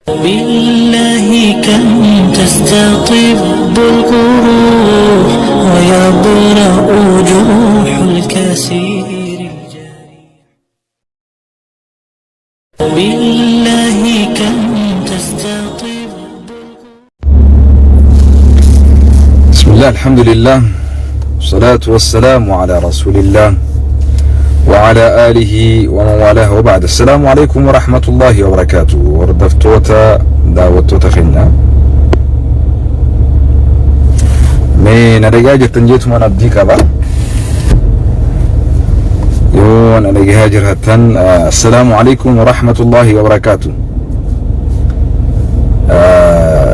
بالله كم تستطب الجروح ويبرأ جروح الكثير الجريح. بالله كم تستطب. بسم الله، الحمد لله، والصلاة والسلام على رسول الله وعلى آله ومن والاه وبعد. السلام عليكم ورحمة الله وبركاته. Hordoftoota daawwattoota keenya, mee na dhagaa jirtan jeetumaan abdii qaba. Yoo na dhagaa jiraattan, assalaamu alaikum warahmatullahi wabarakaatu.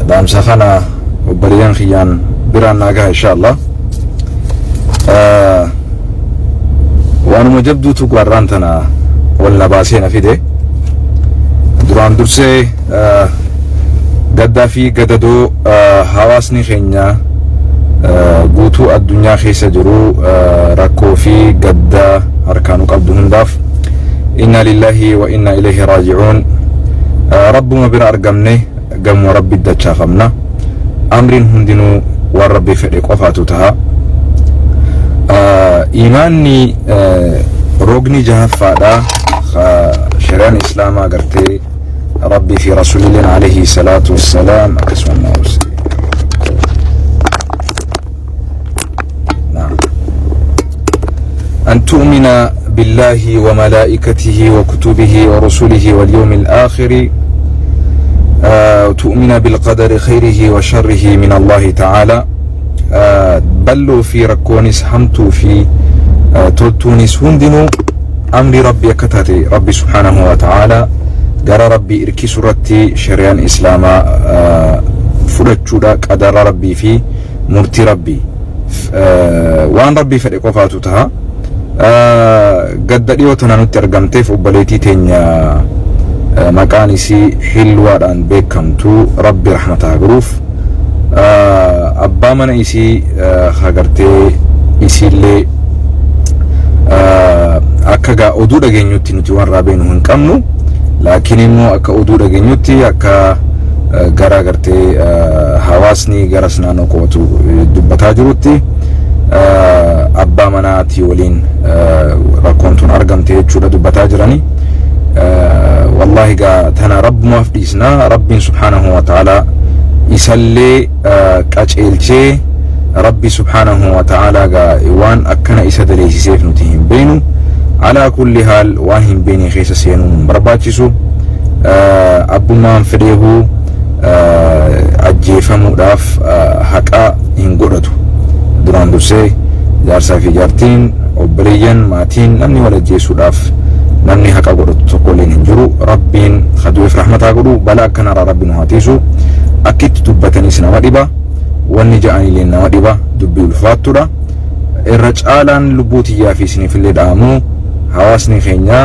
Dhaamsa kana obboleeyyan kiyyaan biraan naa gaha insha Allah. Waanuma jabduutu gaarraan tana wal na baasee na fide. Duraan dursee gaddaa fi gadadoo hawaasni keenya guutuu addunyaa keessa jiru rakkoo fi gadda harkaanuu qabdu hundaaf inna lillahi wa inna ilayhi raaji'uun. Rabbuma bira argamne, gamuma rabbi dachaafamna. Amriin hundinuu waan rabbi fedhe qofaatu taha. Imaanni rogni jahaffaadha. Shari'aan islaamaa gartee rabbii fi rasuulilleen alayhi salaatu wassalaam akkasuma نعم أن تؤمن بالله وملائكته وكتبه ورسله واليوم الآخر، تؤمن بالقدر خيره وشره من الله تعالى. Balloo fi rakkoonis, hamtuu fi toltuunis hundinuu amri rabbi akka taate rabbi subhaanahu wa ta'ala gara rabbii irkisuu irratti shari'aan islaamaa fudhachuudha. Qadara rabbii fi murtii rabbii, waan rabbii fedhe qofaatu taha. Gadda dhiyoo tana nutti argamteef obboleettii teenya maqaan isii Hilwaadhaan beekamtu rabbi rahmata haa godhuuf. Abbaa mana isii hagartee isiillee akka gaa oduu dhageenyutti, nuti waan irraa beenu hin qabnu, laakiin immoo akka oduu dhageenyutti, akka gara gartee hawaasni garas naannoo qubatu dubbataa jirutti, abbaa manaatii waliin rakkoon tun argamte jechuudha dubbataa jirani. Wallaahi gaa tana rabbumaaf dhiisna. Rabbiin subhaanahu wa ta'ala isallee qaceelchee, rabbi subhaanahu wa ta'ala gaa waan akkana isa daleessiseef nuti hin beenu. Alaa kulli haal, waan hin beene keessa seenuu hin barbaachisu. Abbummaan fedheehuu ajjeefamuudhaaf haqa hin godhatu. Duraan dursee jaarsaa fi jaartiin, obboleeyyan, maatiin, namni wal ajjeesuudhaaf namni haqa godhatu tokko illee hin jiru. Rabbiin kadu'eef rahmataa godhu, balaa akkanarraa rabbi nu haa tiisu. Akka itti dubbatanis nama dhiba, wanni ja'anillee nama dhiba, dubbii ulfaattuudha. Irra caalaan lubbuu tiyyaa fi isiniifillee dhaamu, hawaasni keenya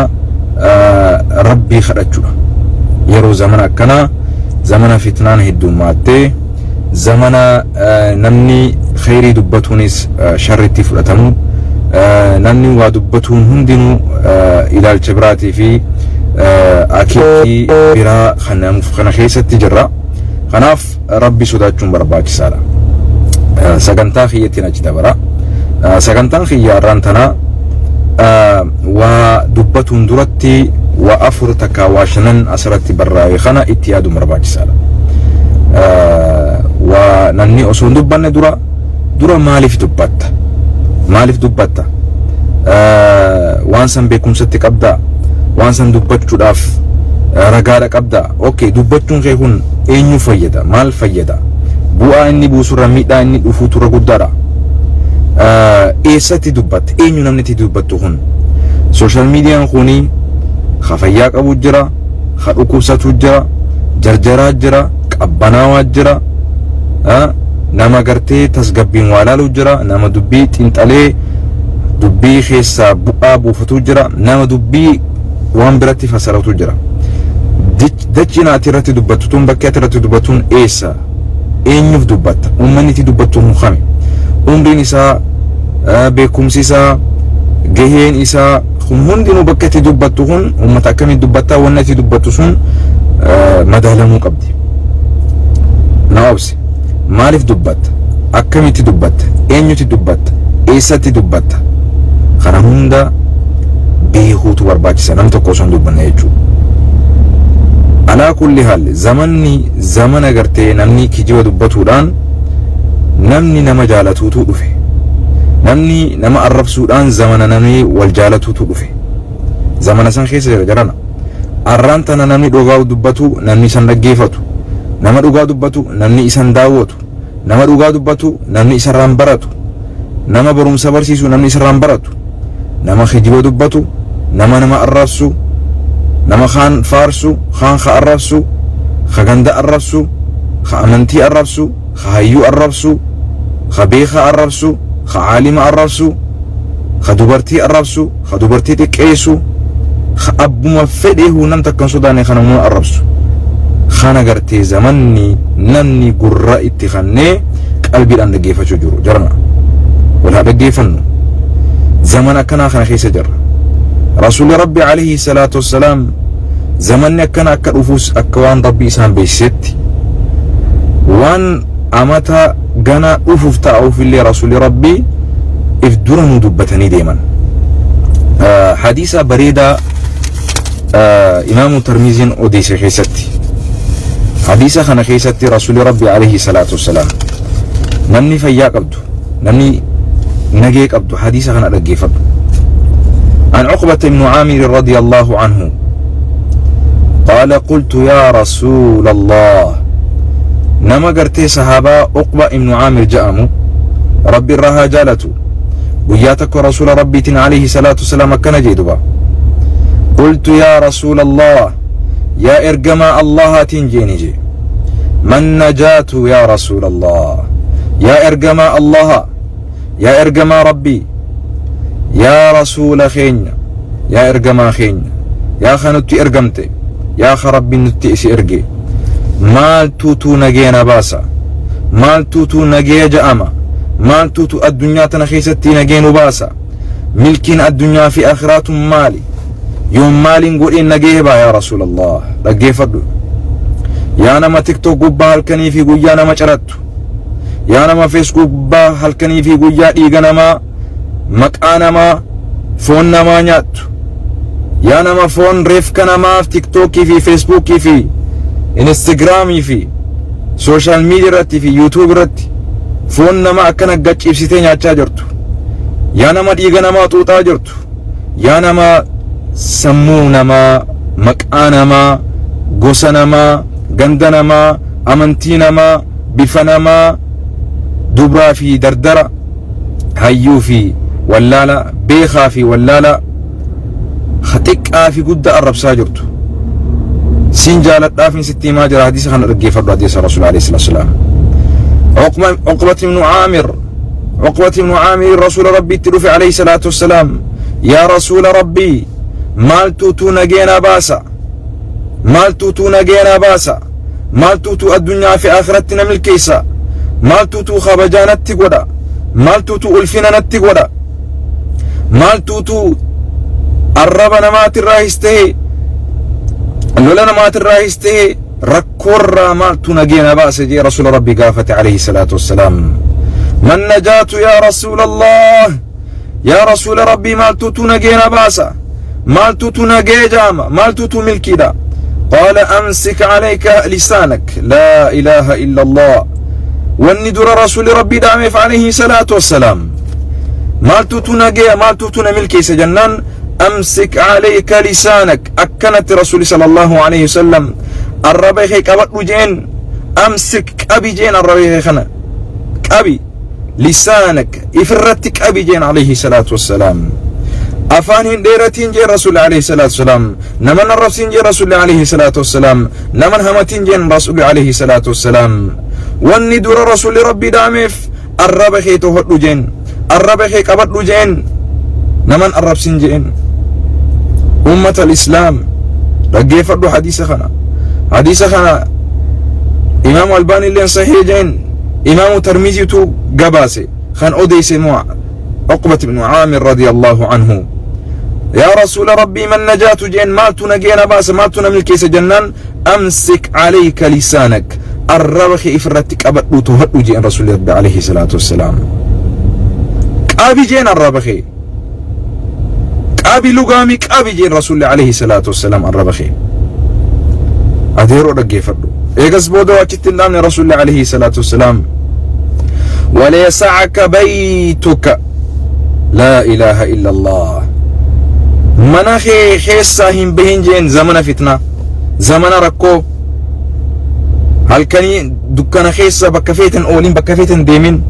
rabbii kadhachuudha. Yeroo zamana akkanaa, zamana fitnaan heddummaattee, zamana namni kheyrii dubbatuunis sharritti fudhatamu, namni waa dubbatuun hundinuu ilaalcha biraatii fi akeekii biraa kana keessatti jirra. Kanaaf rabbi sodaachuun barbaachisaadha. Sagantaa kiyyattiin achi dabara. Sagantaan kiyya har'aan tanaa waa dubbatuun duratti waa afur takka waa shanan asirratti barraa'e kana itti yaaduun barbaachisaadha. Waa namni osoo hin dubbanne dura dura maaliif dubbatta? Maaliif dubbatta? Waan san beekumsatti qabdaa? Waan san dubbachuudhaaf ragaadha qabdaa? Okay, dubbachuun kee kun eenyu fayyada? Maal fayyada? Bu'aa inni buusurra miidhaa inni dhufuutu irra guddaadha. Eessatti dubbatte? Eenyu namni itti dubbattu kun? Social mediaan kuni ka fayyaa qabu jira, ka dhukkubsatu jira, jarjaraa jira, qabbanaawaa jira, nama gartee tasgabbiin waa laalu jira, nama dubbii xinxalee dubbii keessaa bu'aa buufatu jira, nama dubbii waan biratti fasaratu jira. Dachiin ati irratti dubbattu tun, bakki ati irratti dubbattuun eessa? Eenyuuf dubbatta? Uummanni itti dubbattu kun kami? Umriin isaa, beekumsi isaa, gaheen isaa kun hundinuu bakka itti dubbattu kun uummata akkamitti dubbattaa? Wanni itti dubbattu sun Madaalamuu qabdi. Na obsi. Maaliif dubbatta? Akkamitti dubbatta? Eenyutti dubbatta? Eessatti dubbatta? Kana hunda beekuutu barbaachisa nam tokko osoo hin dubbanne jechuudha. Alaa kulli haal, zamanni zamana gartee namni kijiba dubbatuudhaan namni nama jaalatuutu dhufe. Namni nama arrabsuudhaan zamana namni wal jaalatuutu dhufe. Zamana san keessa jira jarana. Arraan tana namni dhugaa dubbatu namni isan dhaggeeffatu. Nama dhugaa dubbatu namni isan daawwatu. Nama dhugaa dubbatu namni isarraan baratu. Nama barumsa barsiisu namni isarraan baratu. Nama kijiba dubbatu, nama nama arrabsu, nama kaan faarsu, kaan ka arrabsu, ka ganda arrabsu, ka amantii arrabsu, ka hayyuu arrabsu, ka beekaa arrabsu, ka caalima arrabsu, ka dubartii arrabsu, ka dubartii xiqqeessu, ka abbuma fedheehu nam takka hin sodaanne kana nama arrabsu. Kana gartee zamanni namni gurra itti kannee qalbiidhaan dhaggeeffachuu jiru. Jarana wal haa dhaggeeffannu. Zaman akkanaa kana keessa jirra. Rasuulli Rabbi alayhi salaatu wassalaam zamanni akkana akka dhufuus akka waan Rabbi isaan beeksisetti, waan amata gana dhufuuf taa'uuf illee Rasuulli Rabbi if dura nu dubbatanii deeman. Hadiisa bareedaa Imaamu Tarmiiziin odeesse keessatti, hadiisa kana keessatti Rasuulli Rabbi alayhi salaatu wassalaam, namni fayyaa qabdu, namni nagee qabdu, hadiisa kana dhaggeeffadhu. عن عقبة بن عامر رضي الله عنه قال: قلت يا رسول الله. Nama gartee sahaabaa Uqba ibnu Caamir ja'amu, Rabbi irraa haa jaalatu, guyyaa tokko rasuula Rabbiitiin alayhi salaatu wasalaam akkana jee duba: قلت يا رسول الله, yaa ergamaa Allahaatiin jeeni jee, ما النجاة يا رسول الله? Yaa ergamaa Allaha, yaa ergamaa Rabbii, yaa rasuula keenya, yaa ergamaa keenya, yaa ka nutti ergamte, yaa ka Rabbiin nutti isi erge, maaltuutu nageena baasa? Maaltuutu nagee ja'ama? Maaltuutu addunyaa tana keessatti nagee nu baasa? Milkiin addunyaa fi akhiraatun maali? Yoon maaliin godheen nagee baa, yaa rasuulallah? Dhaggeeffadhu, yaa nama TikTok gubbaa halkanii fi guyyaa nama carattu, yaa nama Facebook gubbaa halkanii fi guyyaa dhiiga namaa, maqaa namaa, foon namaa nyaattu, yaa nama foon reefka namaaf TikTokii fi Facebookii fi Instagramii fi social media irratti fi YouTube irratti foon nama akkana gaccibsitee nyaachaa jirtu, yaa nama dhiiga namaa xuuxaa jirtu, yaa nama sammuu namaa, maqaa namaa, gosa namaa, ganda namaa, amantii namaa, bifa namaa, dubraa fi dardara, hayyuu fi wallaala, beekaa fi wallaala, xiqqaa fi guddaa arrabsaa jirtu, siin jaaladhaafin sitti himaa jira. Hadiisa kana dhaggeeffadhu, hadiisa rasuul alayhi salaatu wasalaam. عقبة بن عامر، عقبة بن عامر رسول ربي اتلف عليه الصلاة والسلام: يا رسول ربي، maaltuutu nageena baasa? Maaltuutu nageena baasa? Maaltuutu addunyaa fi akhiratti na milkeessa? Maaltuutu kabajaa natti godha? Maaltuutu ulfina natti godha? Maaltuutu arraba namaatirraahis ta'e, lola namaatirraahis ta'e, rakkoorraa maaltu nageena baase jee rasuula Rabbi gaafate alayhi salaatu wassalaam. ما النجاة يا رسول الله? Yaa rasuula Rabbii, maaltuutu nageena baasa? Maaltuutu nagee jaama? Maaltuutu milkiidha? قال: أمسك عليك لسانك. لا إله إلا الله. Wanni dura rasuuli Rabbii dhaameef alayhi salaatu wassalaam, maaltuutu nageeya, maaltuutu na milkeessa jennaan, أمسك عليك لسانك. Akkanatti rasuuli صلى الله عليه وسلم arraba kee qabadhu jeen. أمسك, qabi jeen, arraba kee kana qabi, لسانك, ifirratti qabi jeen alayhi salaatu wassalaam. Afaan hin dheeratiin jeen rasuuli alayhi salaatu wassalaam. Naman arrabsiin jeen rasuuli alayhi salaatu wassalaam. Naman hamatiin jeen rasuuli alayhi salaatu wassalaam. Wanni dura rasuuli Rabbii dhaameef, arraba kee tohadhu jeen, arraba kee qabadhu jeen, naman arrabsin jeen. Ummata al-Islaam, dhaggeeffadhu hadiisa kana. Hadiisa kana Imaamu Albaanii illeen sahih jeen. Imaamu Tarmiziitu gabaase. Kan odeesse moo عقبة بن عامر رضي الله عنه. يا رسول ربي، ما النجاة jeen, maaltu nageena baasa, maaltu na milkeessa jennaan, Amsik alayka lisaanak, arraba kee ifirratti qabadhuu tohadhu jeen Rasuulli Rabbi alayhi salaatu wassalaam. Qabi jeen arraba kee. Qabi lugaami qabi jeen Rasuulli alayhi salaatu wassalaam arraba kee. Adeeroo dhaggeeffadhu. Eegas booda achitti hin dhaabne Rasuulli alayhi salaatu wassalaam. Waliyasa'aka baytuka laa ilaaha illa Allah. Mana kee keessaa hin bahin jeen zamana fitnaa. Zamana rakkoo. Halkanii dukkana keessa bakka feeten oolin bakka feeten deemin.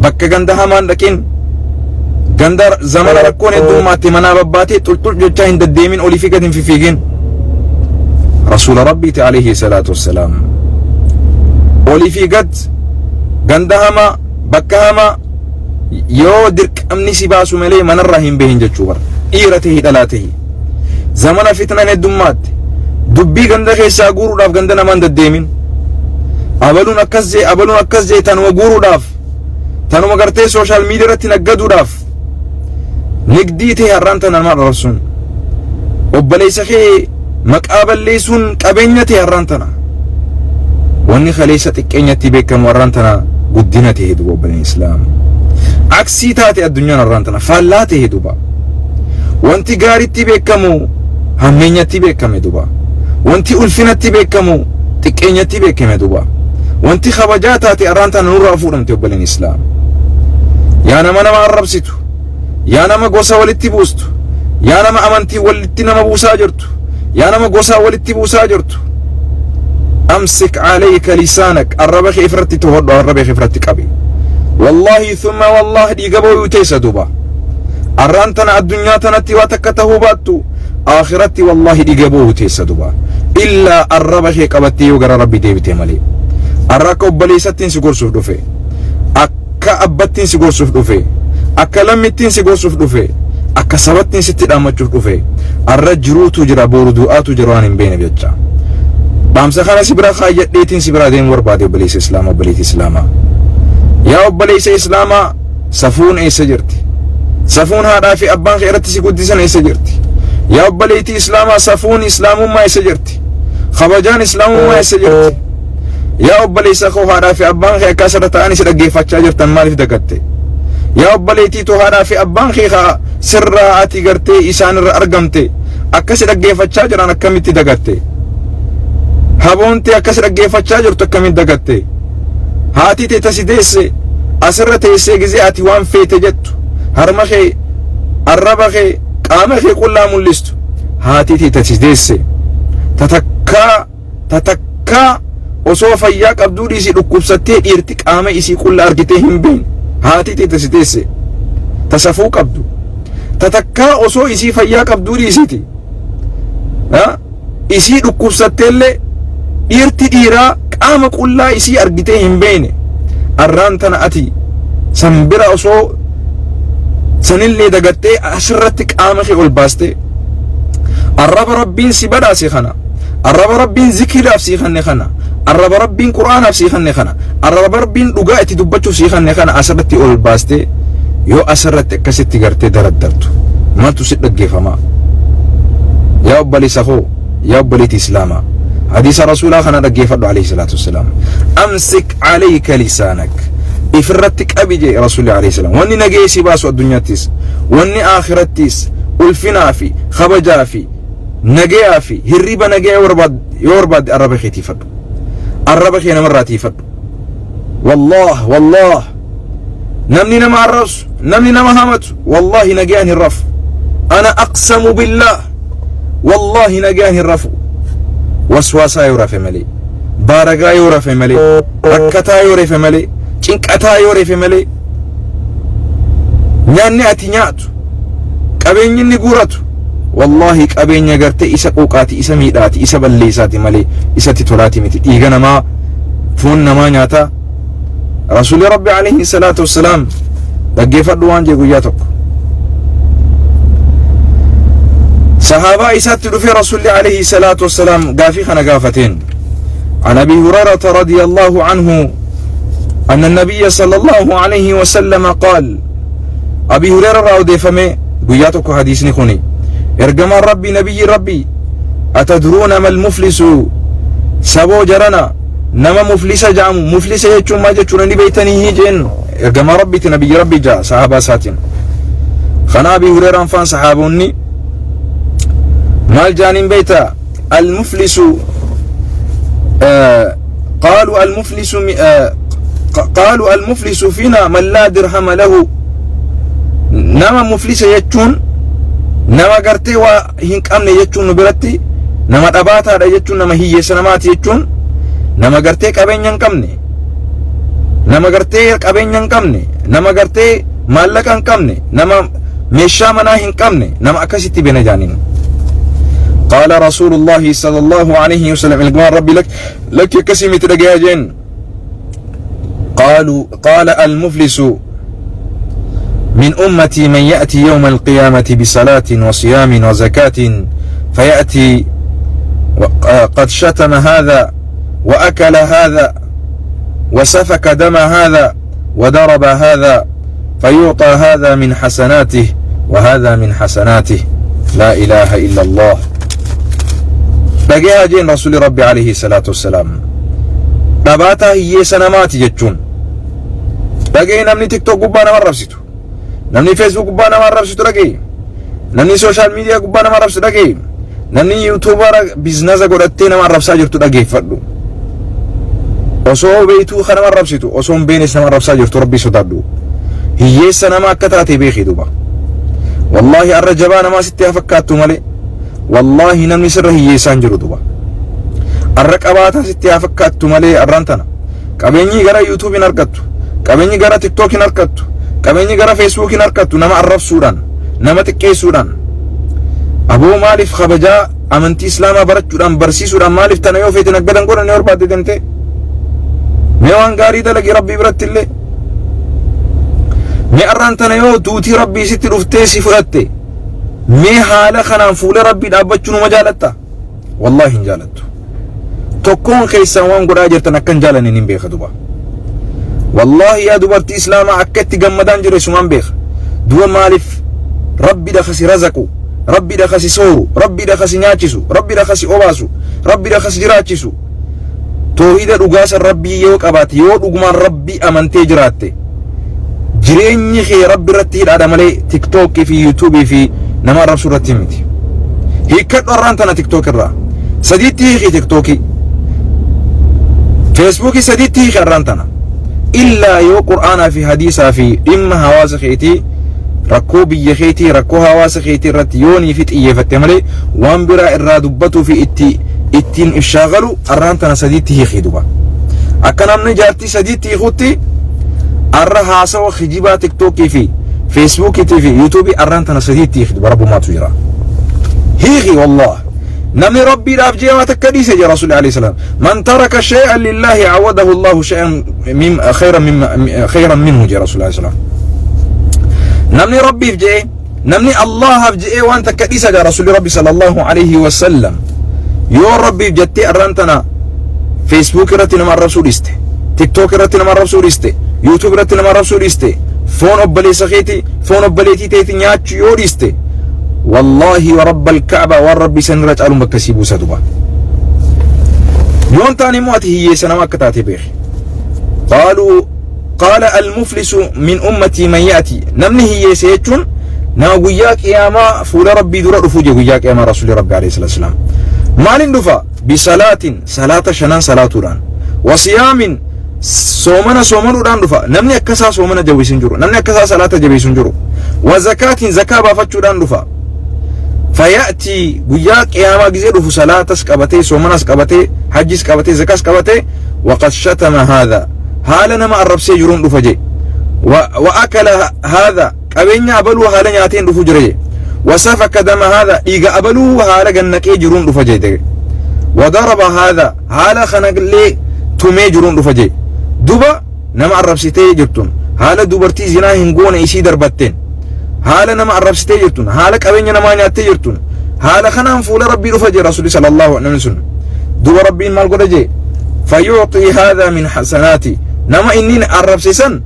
Bakka ganda hamaan dhaqin. Ganda zamana rakkoon heddummaatti manaa babbaatee xulxul jechaa hin deddeemin olii fi gad hin fifiigin. Rasuula Rabbiiti alayhi salaatu wassalaam. Olii fi gad ganda hamaa bakka hamaa yoo dirqamni si baasu malee manarraa hin bahin jechuu bara. Dhiira tahi dhalaa tahi. Zamana fitnaan heddummaatti. Dubbii ganda keessaa guuruudhaaf ganda namaan deddeemin. Abaluun akkas jee abaluun akkas jee tanuma guuruudhaaf tanuma gartee sooshaal miidiyaa irratti naggaduudhaaf nigdii ta'e har'aan tana nama arrabsuun obboleessa kee maqaa balleessuun qabeenya ta'e har'aan tana wanni kaleessa xiqqeenyatti beekamu har'aan tana guddina ta'e duuba obboleen islaam aksii taate addunyaan har'aan tana faallaa ta'e duuba wanti gaaritti beekamu hammeenyatti beekame duuba wanti ulfinatti beekamu xiqqeenyatti beekame duuba wanti kabajaa taate har'aan tana nurraa fuudhamte obboleen islaam yaa nama nama arrabsitu yaa nama gosa walitti buustu yaa nama amantii walitti nama buusaa jirtu yaa nama gosaa walitti buusaa jirtu amsik alayka lisaanak arraba kee ifirratti tohodhu arraba kee ifirratti qabi wallaahi thumma wallaahi dhiiga booyuu teessa duuba arraan tana addunyaa tanatti waa takka tahuu baattu akhiratti wallaahi dhiiga booyuu teessa duuba illaa arraba kee qabattee yoo gara rabbi deebite malee arra akka obboleessattiin si gorsuuf dhufe akka abbattiin si gorsuuf dhufe akka lammittiin si gorsuuf dhufe akka sabattiin sitti dhaammachuuf dhufe arra jiruutu jira boru du'aatu jira waan hin beekne jecha dhaamsa kana si bira kaayyadheetiin si bira deemu barbaade obboleessa islaamaa obboleettii islaamaa yaa obboleessa islaamaa safuun eessa jirti safuun haadhaa fi abbaan kee irratti si guddisan eessa jirti yaa obboleettii islaamaa safuun islaamummaa eessa jirti kabajaan islaamummaa eessa jirti Yaa obboleessa koo haadhaa fi abbaan kee akka asirra ta'anii si dhaggeeffachaa jirtan maaliif dagatte? Yaa obboleettii too haadhaa fi abbaan kee haa sirraa ati gartee isaanirra argamte akka si dhaggeeffachaa jiran akkamitti dagatte? Haboontee akka si dhaggeeffachaa jirtu akkamitti dagatte? Haati tee tasi deesse asirra teessee gizee ati waan feete jettu harma kee arraba kee qaama kee qullaa mul'istu haati tee tasi deesse tatakkaa ta takkaa osoo fayyaa qabduu dhiisii dhukkubsattee dhiirti qaama isii qulla argitee hin beekne haati tee si teesse ta safuu qabdu ta takkaa osoo isii fayyaa qabduu dhiisiiti isii dhukkubsatteellee dhiirti dhiiraa qaama qullaa isii argitee hin beekne arraan tana ati san bira osoo sanillee dagattee asirratti qaama kee ol baastee arraba rabbiin si badhaase kana arraba rabbiin zikriidhaaf sii kanne kana arraba rabbiin qur'aanaaf sii kanne kana arraba rabbiin dhugaa itti dubbachuuf sii kanne kana asirratti ol baastee yoo asirratti akkasitti gartee daraddartu maaltu si dhaggeeffamaa yaa obboleessa koo yaa obboleetii islaamaa hadiisa rasuulaa kana dhaggeeffadhu alayhi salaatu wassalaam amsik alayka lisaanak ifirratti qabi jee rasuulli alayhi salaam wanni nagee si baasu addunyaattis wanni aakhirattis ulfinaa fi kabajaa fi nagayaa fi hirriba nagayaa yoo barbaadde arraba kee tiifadhu. Arraba kee namarraa tiifadhu. Wallaah wallaah namni nama arrabsu namni nama hamatu wallaahi nagayaan hin rafu. Ana aqsamu billaah wallaahi nagayaan hin rafu. Waswaasaa yoo rafe malee baaragaa yoo rafe malee rakkataa yoo rafe malee cinqataa yoo rafe malee nyaanni ati nyaatu qabeenyi inni guuratu wallaahi qabeenya gartee isa quuqaati isa miidhaati isa balleessaati malee isatti tolaati miti dhiiga namaa foon namaa nyaataa rasuulli rabbi alayhi salaatu wassalaam dhaggeeffadhu waan jee guyyaa tokko sahaabaa isaatti dhufee rasuulli alayhi salaatu wassalaam gaafii kana gaafateen عن أبي هريرة رضي الله عنه أن النبي صلى الله عليه وسلم قال Abii Hureera irraa odeeffame guyyaa tokko hadiisni kuni ergamaan Rabbii nabiyyi Rabbii atadruuna mal muflisu Saboo jarana nama muflisa ja'amu, muflisa jechuun maal jechuudha ni beeytanii hii jeen ergamaa Rabbiiti, nabiyyi Rabbii ja'a sahaabaa isaatiin. Kana Abii Hureeraan faan sahaabonni maal jaaniin beeyta? Almuflisu qaalu almuflisu qaalu almuflisu fiina man laa dirhama lahu. Nama muflisa jechuun nama gartee waa hin qabne jechuun, nu biratti nama dhabaataadha jechuun, nama hiyyeessa namaati jechuun, nama gartee qabeenya hin qabne, nama gartee qabeenya hin qabne, nama gartee maallaqa hin qabne, nama meeshaa manaa hin qabne, nama akkasitti beena jaaniin. قال رسول الله صلى الله عليه وسلم إلقمان ربي لك لك يكسي متدقيا جين. قالوا قال المفلس من أمتي من يأتي يوم القيامة بصلاة وصيام وزكاة، فيأتي قد شتم هذا وأكل هذا وسفك دم هذا وضرب هذا، فيعطى هذا من حسناته وهذا من حسناته. لا إله إلا الله. Dhagayaa jeen rasuuli Rabbi alayhi salaatu wassalaam. Dhabaataa hiyyeessa namaati jechuun. Dhaga'ee, namni TikTok gubbaa nama arrabsitu, namni Facebook gubbaa nama arrabsitu dhaga'e, namni social media gubbaa nama arrabsitu dhaga'e, namni YouTuber business godhattee nama arrabsaa jirtu dhageeffadhu. Osoo beeytuu kan nama arrabsitu, osoo hin beeknes nama arrabsaa jirtu, Rabbii sodaadhu. Hiyyeessa nama akka taate beeki duba. Wallaahi arra jabaa namaa sitti haa fakkaattu malee, wallaahi namni sirra hiyyeessaan jiru duba. Arra qabaataa sitti haa fakkaattu malee, arraan tana qabeenyi gara YouTubeiin argattu, qabeenyi gara TikTokiin argattu, qabeenyi gara Facebookiin argattu nama arrabsuudhaan, nama xiqqeessuudhaan. Aboo, maaliif kabajaa amantii Islaamaa barachuudhaan, barsiisuudhaan, maaliif tana yoo feete naggadan godhan yoo barbaadde deemtee mee waan gaarii dalagi Rabbii biratti illee. Mee arraan tana yoo duutii Rabbii sitti dhuftee si fudhatte, mee haala kanaan fuula Rabbii dhaabbachuu numa jaalatta? Wallaahi hin jaalattu. Tokkoon keessan waan godhaa jirtan akkan jaalanne hin beeka duba. Wallaahi yaa dubartii Islaamaa, akka itti gammadaan jiru isumaan beeka duba. Maaliif Rabbi kasi razaqu, Rabbi kasi sooru, Rabbi kasi nyaachisu, Rabbi kasi obaasu, Rabbi kasi jiraachisu, toohida dhugaasan Rabbii yoo qabaate, yoo dhugumaan Rabbii amantee jiraatte, jireenyi kee Rabbi irratti hidhaadha malee TikTokii fi YouTubeii fi nama arrabsuu irratti miti. Hiikkadhu har'aan tana TikTok irraa. Sadiitti hiiki TikTokii. Facebookii sadiitti hiiki har'aan tana. Illaa yoo Qur'aanaa fi hadiisaa fi dhimma hawaasa keetii, rakkoo biyya keetii, rakkoo hawaasa keetii irratti yoonii fi xiyyeeffatte malee, waan biraa irraa dubbatuu fi ittiin ifshaagalu har'aan tana sadiitti hiiki duba. Akka namni jaartii sadiitti hiikutti arra haasawa kijibaa TikTokii fi Facebookiitii fi YouTubeii arraan tana sadiitti hiiki duba. Rabbumaatu jira. Hiiki wallah. Namni Rabbiidhaaf jee waa takka dhiise jee Rasuulli alayhi salaam. من ترك شيئا لله عوضه الله شيئا من خيرا من خيرا منه jee Rasuulli alayhi salaam. Namni Rabbiif jee, namni Allahaaf jee waan takka dhiisa jee Rasuulli Rabbi sallallahu alayhi wasallam. Yoo Rabbiif jettee arraan tana Facebook irratti nama arrabsuu dhiiste, TikTok irratti nama arrabsuu dhiiste, YouTube irratti nama arrabsuu dhiiste, foon obboleessa keeti, foon obboleettii teeti nyaachuu yoo dhiiste, wallaahi wa rabbal Ka'ba waan Rabbi san irra caaluun bakka sii buusa duba. Yoon taane immoo ati hiyyeessa nama akka taate beeki. قالوا قال المفلس من أمتي من يأتي, namni hiyyeessa jechuun nama guyyaa qiyaamaa fuula Rabbii dura dhufu je guyyaa qiyaamaa Rasuulli Rabbi alayhi salaatu wasalaam. Maaliin dhufa? بصلاة, salaata shanan salaatuudhaan, وصيام, soomana soomanuudhaan dhufa. Namni akkasaa soomana jabeessu hin jiru, namni akkasaa salaata jabeessu hin jiru. وزكاة, zakaa baafachuudhaan dhufa. فيأتي, guyyaa qiyaamaa gizee dhufu salaatas qabatee, soomanas qabatee, hajjis qabatee, zakaas qabatee, وقد شتم هذا, haala nama arrabsee jiruun dhufa je, وأكل هذا, qabeenya abaluu haala nyaateen dhufu jira je, وسفك دم هذا, dhiiga abaluu haala gannaqee jiruun dhufa je, وضرب هذا, haala kanallee tumee jiruun dhufa je duba. Nama arrabsitee jirtun, haala dubartii zinaa hin goone isii darbatteen, haala nama arrabsitee jirtun, haala qabeenya namaa nyaattee jirtun, haala kanaan fuula Rabbii dhufa je Rasuli sallallahu alaihi wasallam. Duba Rabbiin maal godha je? فيعطي هذا من حسناته, nama inni arrabsisan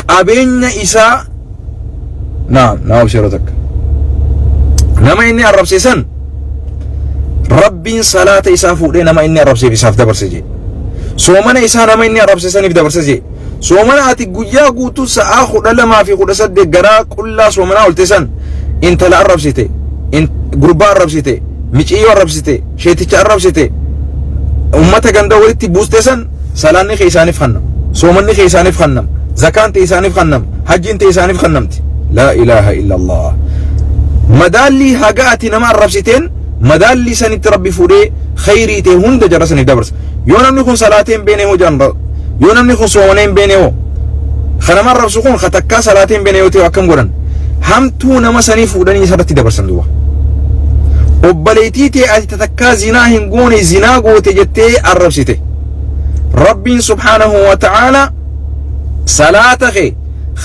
qabeenya isaa naam nama obsi yeroo takka, nama inni arrabsisan Rabbiin salaata isaa fuudhee nama inni arrabseef isaaf dabarse jee. Soomana isaa nama inni arrabse saniif dabarse jee. Soomana ati guyyaa guutuu sa'aa 12 fi 18 garaa qullaa soomanaa olte san intala arrabsite, gurbaa arrabsite, miciyyoo arrabsite, sheeticha arrabsite, ummata ganda walitti buuste san salaanni kee isaaniif kennama. Soomanni kee isaaniif kennama. Zakaan ta'e isaaniif kennama. Hajjiin ta'e isaaniif kennamti. Laa ilaaha illallah. Madaallii haga ati nama arrabsiteen madaallii sanitti Rabbi fuudhee khayrii ta'e hunda jara saniif dabarsa. Yoo namni kun salaatee hin beene hoo jaan, yoo namni kun soomanee hin beene hoo, ka nama arrabsu kun ka takkaa salaatee hin beene yoo ta'e akkam godhan? Hamtuu nama sanii fuudhanii isarratti dabarsan duuba. Obboleettii ta'e ati takkaa zinaa hin goone zinaa goote jettee arrabsite. Rabbiin subhaanahu wa ta'aala salaata kee,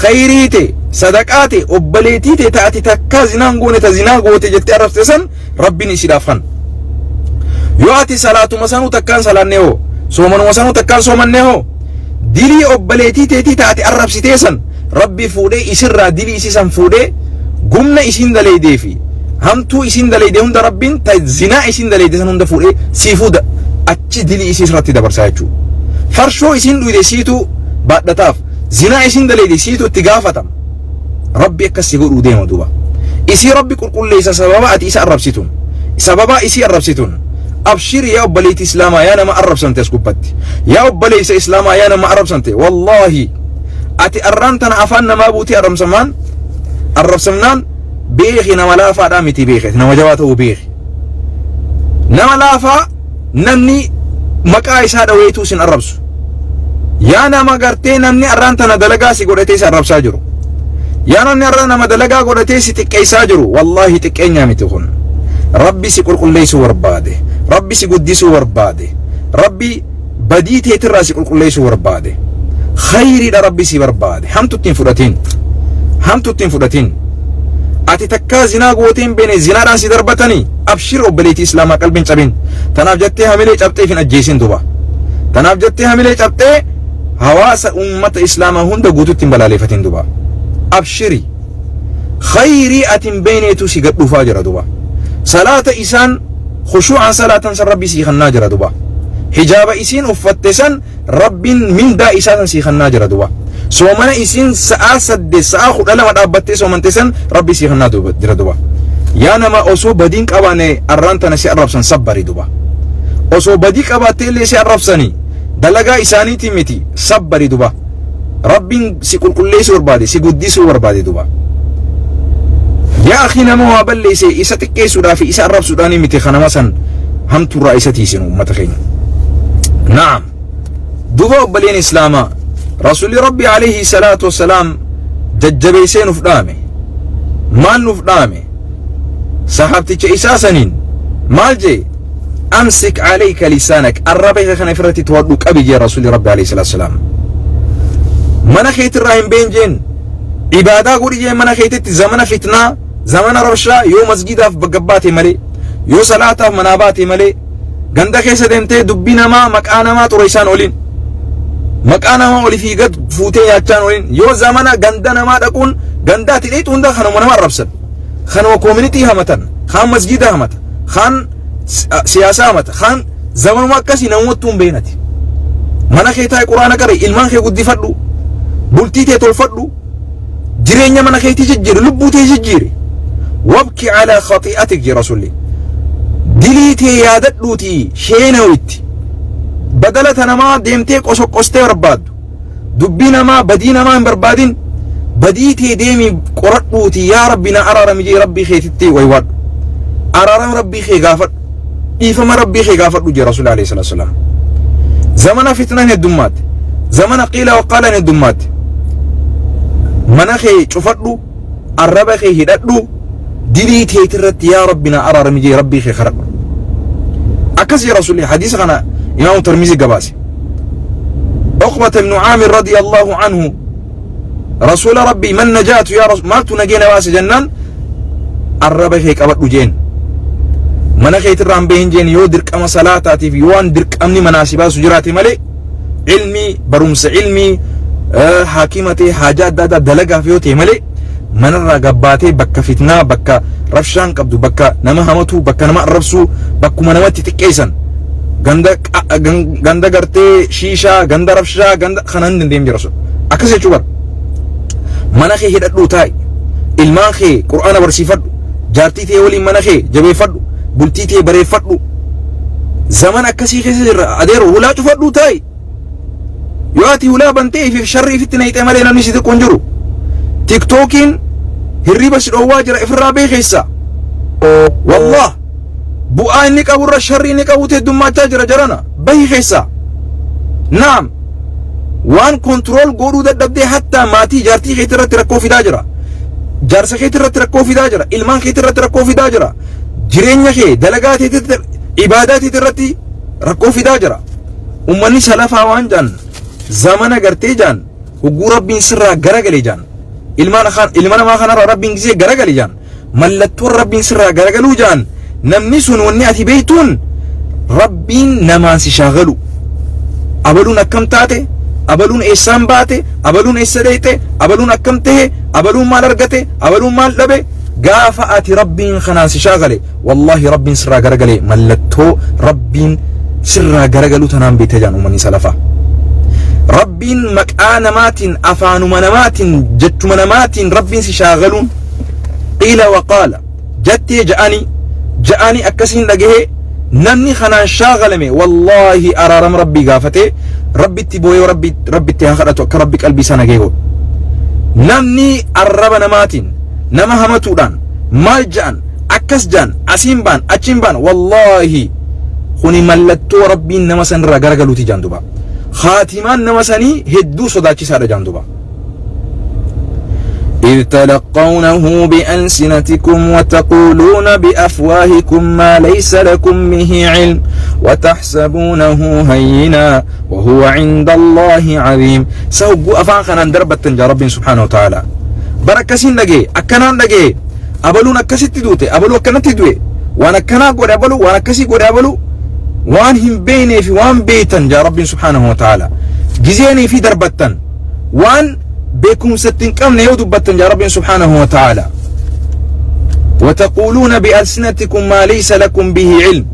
khayrii ta'e, sadaqaa ta'e, obboleettii ta'e ta ati takkaa zinaa hin goone ta zinaa goote jettee arrabsite san Rabbiin isiidhaaf kan. Yoo ati salaatuma sanuu takkaan salaannee hoo, soomanuma sanuu takkaan soomannee hoo, dilii obboleettii teetii ta ati arrabsitee san Rabbi fuudhee isirraa dilii isii san fuudhee gumna isiin daleeydee fi hamtuu isiin daleeyde hunda Rabbiin ta zinaa isiin daleeyde san hunda fuudhee sii fuuda achi dilii isii irratti dabarsaa jechuudha. Farshoo isiin dhuyde siitu baadhataaf, zinaa isiin daleeyde siitu itti gaafatama. Rabbi akkas si godhuu deema duuba. Isii Rabbi qulqulleessa sababa ati isa arrabsituun. Sababa isii arrabsituun. Abshiri yaa obboleettii Islaamaa, yaa nama arrabsamte as gubbatti. Yaa obboleessa Islaamaa, yaa nama arrabsamte. Wallaahi ati arraan tana afaan namaa buutee arrabsamaan arrabsamnaan beeki, nama laafaadhaa miti, beeki, nama jabaa ta'uu beeki. Nama laafaa namni maqaa isaa dhaweetuu sin arrabsu. Yaa nama gartee namni arraan tana dalagaa si godhatee si arrabsaa jiru. Yaa namni arraa nama dalagaa godhatee si xiqqeessaa jiru. Wallaahi xiqqeenyaa miti kun. Rabbi si qulqulleessuu barbaade. Rabbi si guddisuu barbaade. Rabbi badii teetirraa si qulqulleessuu barbaade. Khayriidha Rabbi si barbaade. Hamtu ittiin fudhatiin. Hamtu ittiin fudhatiin. Ati takkaa zinaa gootee hin beene zinaadhaan si darbatanii, abshir obboleettii Islaamaa, qalbiin cabin. Tanaaf jettee hamilee cabxee hin ajjeesin duba. Tanaaf jettee hamilee cabxee hawaasa ummata Islaamaa hunda guututti hin balaaleeffatin duba. Abshiri. Khayrii ati hin beekneetu si gad dhufaa jira duba. Salaata isaan khushuu'aan salaatan san Rabbi sii kannaa jira duba. Hijaaba isiin uffatte san Rabbiin mindaa isaa san sii kannaa jira duba. Soomana isiin sa'aa 8, sa'aa 12 dhaabbattee soomante san Rabbi sii kannaa jira duba. Yaa nama osoo badiin qabaane arraan tana si arrabsan, sabbari duba. Osoo badii qabaattee illee si arrabsanii dalagaa isaaniitiin miti, sabbari duba. Rabbiin si qulqulleessuu barbaade, si guddisuu barbaade duba. Yaa akhi, nama waa balleesse isa xiqqeessuudhaa fi isa arrabsuudhaan miti kanama san hamtuurraa isa tiisinu ummata keenya. Naam. Duba obboleen Islaamaa, Rasuulli Rabbi alayhi salaatu wassalaam jajjabeessee nuuf dhaame. Maal nuuf dhaame? Sahaabticha isaa saniin maal jee? "Amsik alayka lisaanak", arraba kee kana ofirratti to'adhu, qabi jee Rasuulli Rabbi alayhi salaatu wassalaam. Mana keetirraa hin been jeen, ibaadaa godhi jeen mana keetitti. Zamana fitnaa, zamana rabshaa, yoo masgiidaaf gabbaate malee, yoo salaataaf manaa baate malee, ganda keessa deemtee dubbii namaa, maqaa namaa xureessaan oliin, maqaa namaa olii fi gad fuutee nyaachaan oliin. Yoo zamana ganda namaa dhaquun, ganda ati dheetu hunda kanuma nama arrabsan, kanuma community hamatan, kaan masgiida hamata, kaan siyaasaa hamata, kaan zamanuma akkasii namoottuu hin beeknati. Mana kee taa'e Quraana qari, ilmaan kee guddifadhu, bultii tee tolfadhu, jireenya mana keetii jijjiiri, lubbuu tee jijjiiri. "Wabki alaa khati'atik" jee Rasuulli. Dilii tee yaadadhuutii sheenawitti. Badala ta namaa deemtee qosoqqostee barbaaddu. Dubbii namaa, badii namaa hin barbaadin. Badii tee deemii qoradhuutii "Yaa Rabbi, na araarami" jee Rabbii keetitti waywaadhu. Araarama Rabbii kee gaafadhu. Dhiifama Rabbii kee gaafadhu jee Rasuulli alayhi salaatu wasalaam. Zamana fitnaan heddummaatti. Zamana qiila waqaalaan heddummaatti. Mana kee cufadhu, arraba kee hidhadhu, dilii teetirratti "Yaa Rabbi, na araarami" jee Rabbii kee kadhadhu. Akkas jee Rasuulli, hadiisa kana Imaamu Tirmizii gabaase. Uqbata ibnu Caamir radiyallahu anhu, "Rasuula Rabbii, man najaatu yaa Rasuul, maaltu nageena baase?" jennaan, "Arraba kee qabadhu" jeen. Mana keetirraa hin bahin jeen, yoo dirqama salaataatiif, yoo waan dirqamni manaa si baasu jiraate malee, ilmii barumsa, ilmii haakima ta'e, haajaa adda addaa dalagaaf yoo ta'e malee, Manarraa gabbaatee bakka fitnaa, bakka rabshaan qabdu, bakka nama hamatu, bakka nama arrabsuu, bakkuma namatti xiqqeessan, ganda ganda gartee shiishaa, ganda rabshaa, ganda kana hin deem jira sun. Akkas jechuu bara. Mana kee hidhadhuu taa'i. Ilmaan kee Qur'aana barsiifadhu. Jaartii tee waliin mana kee jabeeffadhu. Bultii tee bareeffadhu. Zaman akkasii keessa jirra. Adeero, hulaa cufadhuu taa'i. Yoo ati hulaa bantee ifiif sharri ifitti naqxee malee namni si xiqqoo hin jiru. Tiktookiin hirriba si dhoowwaa jira, ifirraa beekeessa. Wallah, bu'aa inni qaburra sharri inni qabutu heddummaachaa jira jarana. Bahi keessa. Naam. Waan control godhuu dadhabdee hattaa maatii jaartii keetii irratti rakkoo fidaa jira. Jaarsa keetii irratti rakkoo fidaa jira. Ilmaan keetii irratti rakkoo fidaa jira. Jireenya kee, dalagaa keetii, ibaadaa keetii irratti rakkoo fidaa jira. Ummanni salafaa waan jaan, zamana gartee jaan, hogguu Rabbiin sirraa garagale jaan, ilmaan ilma namaa kanarraa Rabbiin gisee garagale jaan, mallattoon Rabbiin sirraa garagaluu jaan, namni sun wanni ati beektuun Rabbiin namaan si shaagalu. Abaluun akkam taate, abaluun eessaan baate, abaluun eessa dheeyxe, abaluun akkam tahe, abaluun maal argate, abaluun maal dhabe, gaafa ati Rabbiin kanaan si shaagale, wallaahi Rabbiin sirraa garagale, mallattoo Rabbiin sirraa garagaluu tanaan beekte jaan uummanni salafaa. Rabbiin maqaa namaatiin, afaanuma namaatiin, jechuma namaatiin Rabbiin si shaagaluun, qiila waqaala, jattee, ja'anii ja'anii, akkasiin dhagahee, namni kanaan shaagalame, wallaahi araarama Rabbii gaafatee Rabbitti booyee rabbi Rabbitti haa kadhatu akka Rabbi qalbii isaa nagee godhu. Namni arraba namaatiin, nama hamatuudhaan, maal ja'an, akkas ja'an, asiin baan, achiin baan, wallaahi kuni mallattoo Rabbiin nama sanirraa garagaluuti jaan duba. Haatimaan nama sanii hedduu sodaachisaadha jaan duba. إذ تلقونه بألسنتكم وتقولون بأفواهكم ما ليس لكم به علم وتحسبونه هينا وهو عند الله عظيم. Sa hogguu afaan kanaan darbattan jaa Rabbiin سبحانه وتعالى. Bara akkasiin dhagee, akkanaan dhagee, abaluun akkasitti duute, abaluu akkanatti du'e, waan akkanaa godhe abaluu, waan akkasii godhe abaluu, waan hin beeknee fi waan beektan jaa Rabbiin سبحانه وتعالى. Gizeenii fi darbattan, waan beekumsatti hin qabne yoo dubbattan jaa Rabbiin سبحانه وتعالى. وتقولون بألسنتكم ما ليس لكم به علم.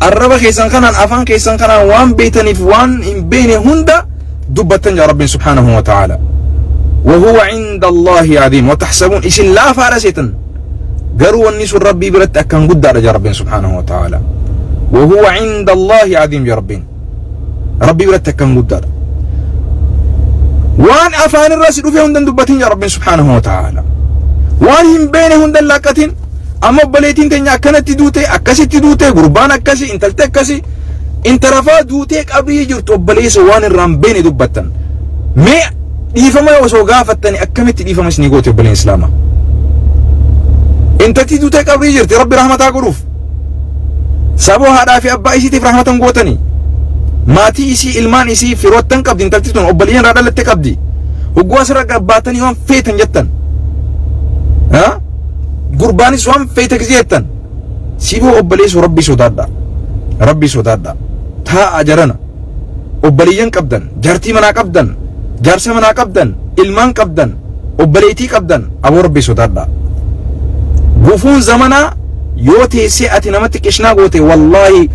Arraba keessan kanaan, afaan keessan kanaan waan beeytaniif waan hin beekne hunda dubbattan jaa Rabbiin سبحانه وتعالى. وهو عند الله عظيم. وتحسبون, isin laafaadha seetan, garuu wanni sun Rabbii biratti akkan guddaadha jaa Rabbiin سبحانه وتعالى. وهو عند الله عظيم jaa Rabbiin. Rabbii biratti akkan guddaadha. Waan afaan irraa si dhufee hundan dubbatin jaa Rabbiin سبحانه وتعالى. Waan hin beene hundan laaqqatin. Amma obboleettiin teenya akkanatti duute, akkasitti duute, gurbaan akkasi, intalti akkasi, intarafaa duutee qabrii jirtu, obboleessa, waan irraa hin beene dubbattan. Mee dhiifama osoo gaafattani akkamitti dhiifama isinii goote obboleen islaamaa? Intalti duutee qabrii jirti, Rabbi rahmataa godhuuf. Saboo haadhaa fi abbaa isiitiif rahmatan gootanii. Maatii isii, ilmaan isii, firoottan qabdi intalti tun, obboleeyyan irraa dhalatte qabdi. Hogguu asirra gabbaatanii waan feetan jettan. Gurbaanis waan feete gisee jettan. Siboo obboleessu, Rabbi sodaadha. Rabbi sodaadha. Taa'a jarana. Obboleeyyan qabdan, jaartii manaa qabdan, jaarsa manaa qabdan, ilmaan qabdan, obboleettii qabdan, aboo Rabbi sodaadha. Gufuun zamanaa yoo teessee ati namatti qishnaa goote, wallaahi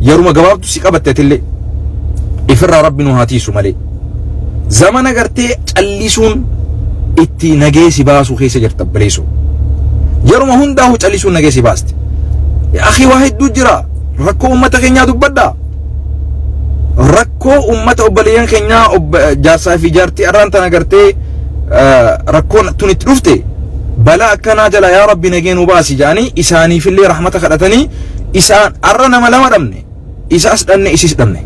yeruma gabaabdu si qabatte atillee. Ifirraa Rabbi nu haa tiisu malee. Zamana gartee callisuun itti nagee si baasuu keessa jirta obboleessoo. Yeruma hundaa'u callisuun nagee si baasti. Akhi, waa hedduu jira. Rakkoo uummata keenyaa dubbadhaa. Rakkoo uummata obboleeyyan keenyaa, jaarsaa fi jaartii arraan tana gartee rakkoon tun itti dhufte, balaa akkanaa jala yaa Rabbi nagee nu baasi jedhanii isaaniifillee rahmata kadhatanii. Isaan arra nama lama dhabne, isaas dhabne, isis dhabne,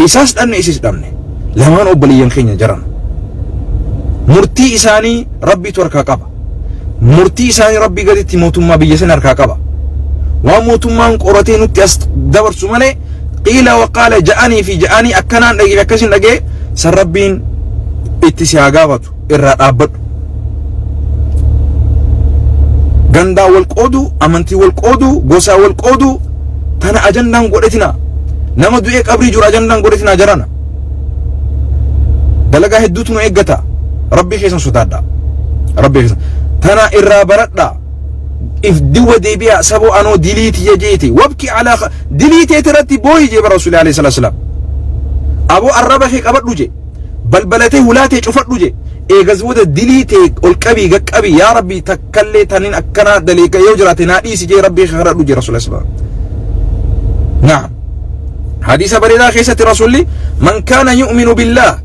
isaas dhabne, isis dhabne, lamaan obboleeyyan keenya jiran. Murtii isaanii Rabbiitu harkaa qaba. Murtii isaanii Rabbii gaditti mootummaa biyya sana harkaa qaba. Waan mootummaan qoratee nutti as dabarsu malee, qiila waqaala, ja'anii fi ja'anii, akkanaan dhagee, akkasiin dhagee, san Rabbiin itti si haa gaafatu, irraa dhaabbadhu. Gandaa wal qoodu, amantii wal qoodu, gosaa wal qoodu tana ajandaan godhatina. Nama du'ee qabrii jiru ajandaan godhatina jarana. Dalagaa hedduutu nu eeggata. Rabbii keessan sodaadha. Rabbi keessa tana irraa baradhaa. If duuba deebi'a saboo anoo dilii tiyya jeeti. Wabki alaa dilii teeti irratti booyi jee bara Rasuulli alayhi salaatu wasalaam. Aboo arraba kee qabadhu jee. Balbalatee hulaa tee cufadhu jee. Eegas booda dilii tee ol qabii gaqqabii yaa Rabbi takkallee tanin akkanaa daleeka yoo jiraate naa dhiisi jee Rabbii kee kadhadhu jee Rasuulli alayhi salaam. Naam. Hadiisa bareedaa keessatti Rasuulli man kaana yu'minu billaah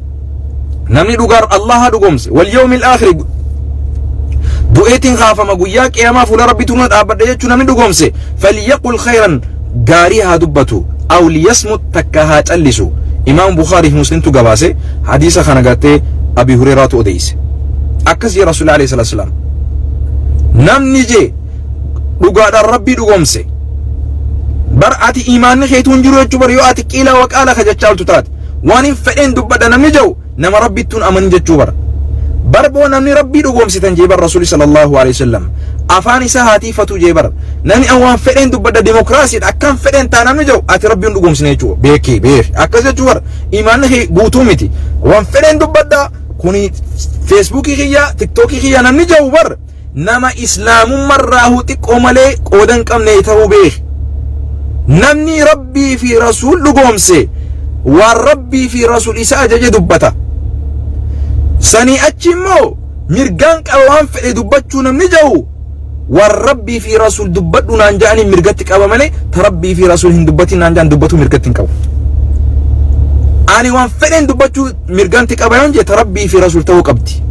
namni dhugaan Allaha dhugoomse wal yawmil aakhiri du'eetiin kaafama guyyaa qiyamaa fuula Rabbitu nuna dhaabbadha jechuu namni dhugoomse falyaqul khayran gaarii haa dubbatu aw liyasmut takka haa callisu. Imaam Bukhaarii fi Muslimtu gabaase. Hadiisa kana gartee Abi Hureeraatu odeeyse. Akkas jee Rasuulli alayhi salaatu wasalaam, namni jee dhugaadhaan Rabbii dhugoomse. Bar ati imaanni keetuu hin jiru jechuu bar yoo ati qiila waqaala ka jechaa oltu taate. Waan hin fedheen dubbadha namni jedhu nama Rabbittuun amanin jechuu bara. Bar boo namni Rabbii dhugoomsitan jee bar Rasuulli sallallahu alaihi wasallam afaan isaa haa tiifatu jee bar. Namni an waan fedheen dubbadha, dimokiraasiidha, akkam fedheen taa namni jedhu ati Rabbiin dhugoomsine jechuu beeki beeki akkas jechuu bar. Imaanni kee guutuu miti. Waan fedheen dubbadha kuni Feesbuukii kiyya, Tiktookii kiyya namni jedhu bar nama islaamummarraahu xiqqoo malee qooda hin qabne ta'uu beeki. Namni Rabbii fi Rasuul dhugoomse waan Rabbii fi Rasuul isa ajaje dubbata. Sanii achi immoo mirgaan qaba waan fedhe dubbachuu namni jedhu waan Rabbii fi Rasuul dubbadhu naan ja'anii mirgatti qaba malee ta Rabbii fi Rasuul hin dubbatin naan ja'an dubbatuu mirgatti hin qabu. Ani waan fedheen dubbachuu mirganti qaba yoon jee ta Rabbii fi Rasuul ta'uu qabdi.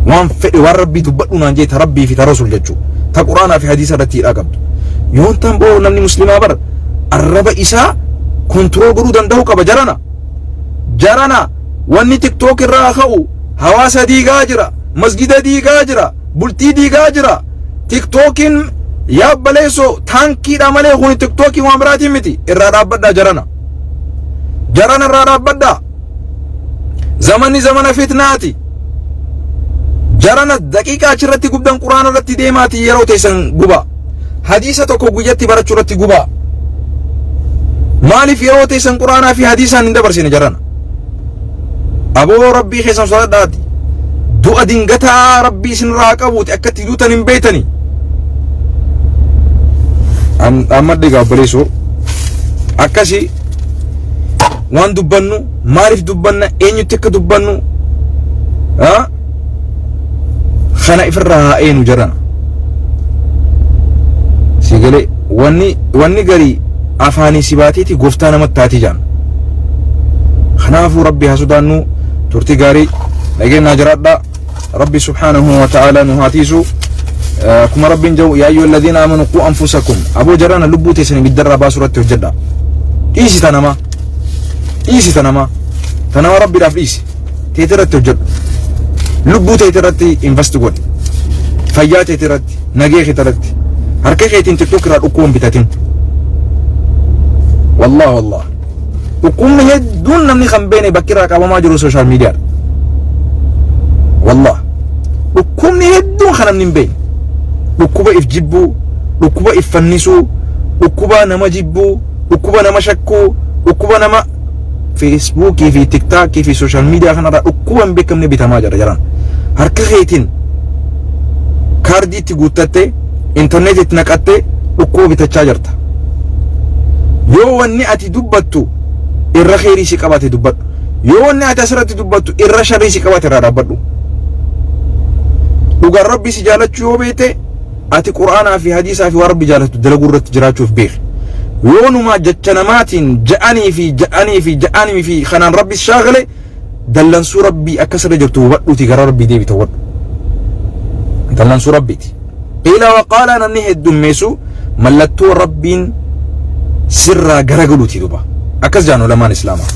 Waan fedhe waan Rabbii dubbadhu naan jee ta Rabbii fi ta Rasuul jechuu. Ta Quraanaa fi hadiisa irratti hidhaa qabdu. Yoon tan boo namni muslimaa bar arraba isaa kontirool godhuu danda'uu qaba jarana. Jarana wanni TikTok irraa ka'u hawaasa diigaa jira, masgida diigaa jira, bultii diigaa jira. TikTokin yaabbaleessoo taankiidha malee kuni TikTokii waan biraatiin miti. Irraa dhaabbadhaa jarana. Jarana irraa dhaabbadhaa. Zamanni zamana fitnaati. Jarana daqiiqaa achirratti gubdan Quraana irratti deemaati yeroo teessan gubaa. Hadiisa tokko guyyatti barachuu irratti gubaa. Maaliif yeroo teessan Quraanaa fi hadiisaan hin dabarsine jarana? Aboo Rabbii keessan sodaadhaati. Du'a dingataa Rabbii isinirraa qabuuti akka itti duutan hin beektani. Amma dhigaa obboleessoo akkasii waan dubbannu maaliif dubbanna, eenyutti akka dubbannu kana ifirraa haa eenu jarana. Si galee wanni garii afaanii si baateeti gooftaa namatti taati jaan. Kanaafuu Rabbi haa sodaannu. Turtii gaarii, nageenyaa jiraadhaa. Rabbi subhaanahu wa ta'ala nu haa tiisu. Akkuma Rabbiin jedhu, yaa ayyuhal ladhiina amanu quu anfusakum. Aboo jarana, lubbuu teessan ibiddarraa baasuu irratti hojjedha. Dhiisi ta namaa. Dhiisi ta namaa. Ta namaa Rabbiidhaaf dhiisi. Teeti irratti hojjedhu. Lubbuu teeti irratti invest godhi. Fayyaa teeti irratti, nagee keeti irratti. Harka keetiin TikTok irraa dhukkuba hin bitatin. Wallah wallah. Dhukkubni hedduun namni kan beene bakki irraa qabamaa jiru social media. Wallah. Dhukkubni hedduun kan namni hin beekne. Dhukkuba if jibbuu, dhukkuba if fannisuu, dhukkuba nama jibbuu, dhukkuba nama shakkuu, dhukkuba nama Feesbuukii fi Tiktaakii fi social media kanarraa dhukkuba hin beekamne bitamaa jira jaran. Harka keetiin kaardii itti guuttattee, intarneetii itti naqattee dhukkuba bitachaa jirta. Yoo wanni ati dubbattu irra kheyrii si qabate dubbadhu. Yoo wanni ati asirratti dubbattu irra sharrii si qabate irraa dhaabbadhu. Dhugaan Rabbi si jaalachuu yoo beekte ati Qur'aanaa fi hadiisaa fi waan Rabbi jaalatu dalaguu irratti jiraachuuf beeki. Yoo numaa jecha namaatiin ja'anii fi ja'anii fi ja'anii fi kanaan Rabbi si shaagale dallansuu Rabbii akka sirra jirtu hubadhuuti gara Rabbii deebita hubadhu. Dallansuu Rabbiiti. Qiila waqaalaa namni heddummeessu mallattoo Rabbiin sirraa garagaluuti duba. Akkas jaan ulamaan Islaamaa.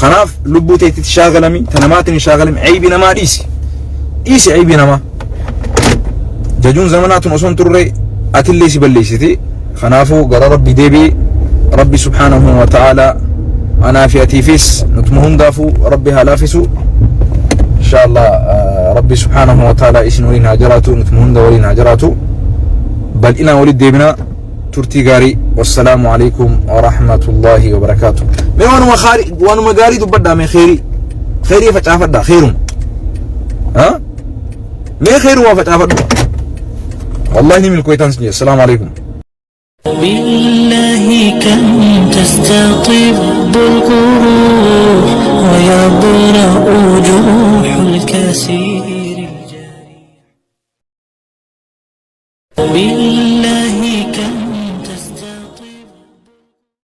Kanaaf lubbuu teetitti shaagalami, ta namaatiin hin shaagalami, eybi namaa dhiisi. Dhiisi eybi namaa. Jajuun zamanaa tun osoo hin turre atillee si balleessiti. Kanaafuu gara Rabbi deebi'i. Rabbi subhaanahu wa ta'ala anaa fi atiifis nutuma hundaafuu Rabbi haa laafisu. Insha Allah Rabbi subhaanahu wa ta'ala isin waliin haa jiraatu, nutuma hunda waliin haa jiraatu. Bal'inaan walitti deebina. Turtii gaarii. Wassalaamu alaikum wa rahmatullahi wa barakaatu. Mee waanuma gaarii dubbadhaa, mee kheyrii. Kheyrii facaafadhaa, kheyruma. Mee kheyrumaa facaafadhu. Wallahi ni milkooytan sin jedhe. Assalaamu alaikum. بالله كم تستطب القروح ويبرأ جروح الكثير الجارح.